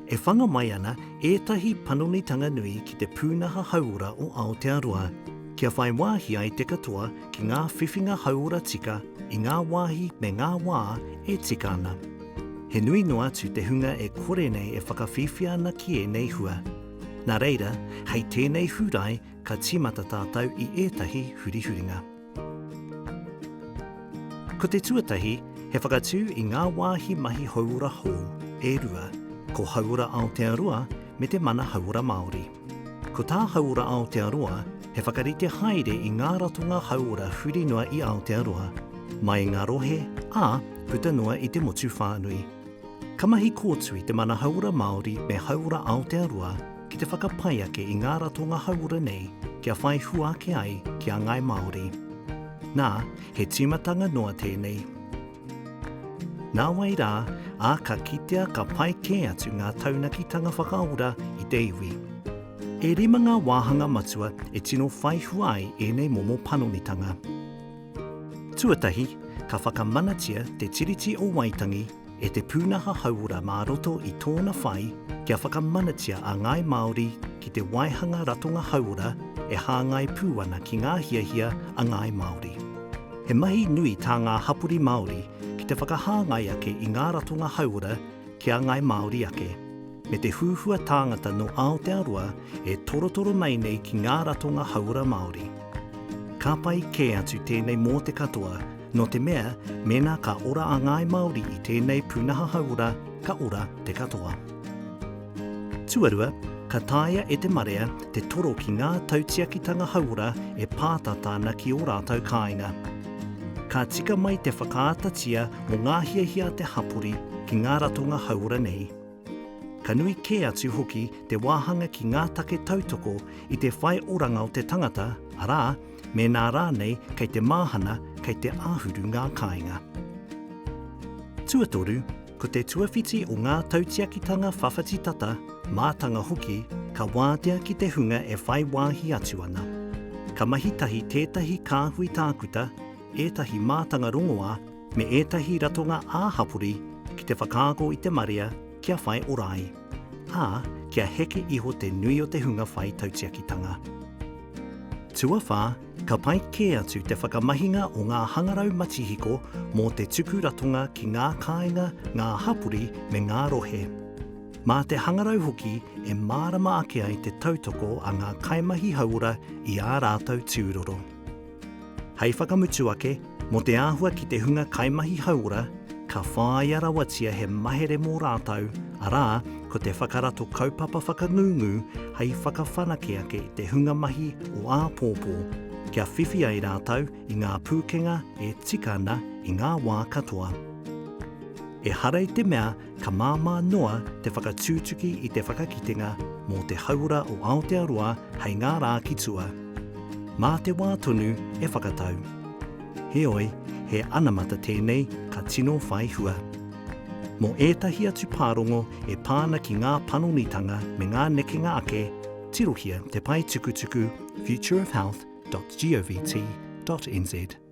E whanga mai ana ētahi panonitanga nui ki te pūnaha hauora o Aotearoa, kia whai wāhi ai te katoa ki ngā whiwhinga hauora tika i ngā wāhi me ngā wā e tika ana. He nui noa atu te hunga e kore nei e whakawhiwhia ana ki ēnei hua. Nā reira, hei tēnei Hūrae ka tīmata tātou i ētahi hurihuringa. Ko te tuatahi, he whakatū i ngā wāhi mahi hauora hou e rua, ko Hauora Aotearoa me te Mana Hauora Māori. Ko tā Hauora Aotearoa he whakarite haere i ngā ratonga hauora huri noa i Aotearoa, mai i ngā rohe, ā, puta noa i te motu whānui. Ka mahi kōtui te Mana Hauora Māori me Hauora Aotearoa ki te whakapai ake i ngā ratonga hauora nei kia whai hua ake ai ki a Ngāi Māori. Nā, he tīmatanga noa tēnei. Nāwai rā, ā, ka kitea ka pai kē atu ngā taunakitanga whakaora i te iwi. E rima ngā wāhanga matua e tino whai hua ai ēnei momo panonitanga. Tuatahi, ka whakamanatia Te Tiriti o Waitangi e te pūnaha hauora mā roto i tōna whai kia whakamanatia a Ngāi Māori ki te waihanga ratonga hauora e hāngai pū ana ki ngā hiahia a Ngāi Māori. He mahi nui tā ngā hapori Māori ki te whakahāngai ake i ngā ratonga hauora ki a Ngāi Māori ake, me te huhua tāngata nō Aotearoa e torotoro mai nei ki ngā ratonga hauora Māori. Ka pai kē atu tēnei mō te katoa, nō te mea, mēnā ka ora a Ngāi Māori i tēnei pūnaha hauora, ka ora te katoa. Tuarua, ka taea e te marea te toro ki ngā tautiakitanga hauora e pātata ana ki ō rātou kāinga. Ka tika mai te whakaatatia o ngā hiahia a te hapori ki ngā ratonga hauora nei. Ka nui kē atu hoki te wāhanga ki ngā take tautoko i te whai oranga o te tangata, arā, mēnā rānei kei te māhana, kei te āhuru ngā kāinga. Tuatoru, ko te tuawhiti o ngā tautiakitanga whawhati tata, mātanga hoki, ka wātea ki te hunga e whai wāhi atu ana. Ka mahi tahi tētahi kāhui tākuta, ētahi mātanga rongoā me ētahi ratonga ā-hapori ki te whakaako i te marea kia whai ora ai, ā, kia heke iho te nui o te hunga whai tautiakitanga. Tuawhā, ka pai kē atu te whakamahinga o ngā hangarau matihiko mō te tuku ratonga ki ngā kāinga, ngā hapori me ngā rohe. Mā te hangarau hoki e mārama ake ai te tautoko a ngā kaimahi hauora i ā rātou tūroro. Hei whakamutu ake, mō te āhua ki te hunga kaimahi hauora, ka whāia rawatia he mahere mō rātou, arā, ko te whakarato kaupapa whakangungu hei whakawhanake ake i te hunga mahi o āpōpō, kia whiwhi ai rātou i ngā pūkenga e tika ana i ngā wā katoa. Ehara i te mea ka māmā noa te whakatūtuki i te whakakitenga mō te hauora o Aotearoa hei ngā rā ki tua. Mā te wā tonu e whakatau. Heoi, he anamata tēnei ka tino whai hua. Mō ētahi atu pārongo e pā ana ki ngā panonitanga me ngā nekenga ake, tirohia te pae tukutuku futureofhealth.govt.nz.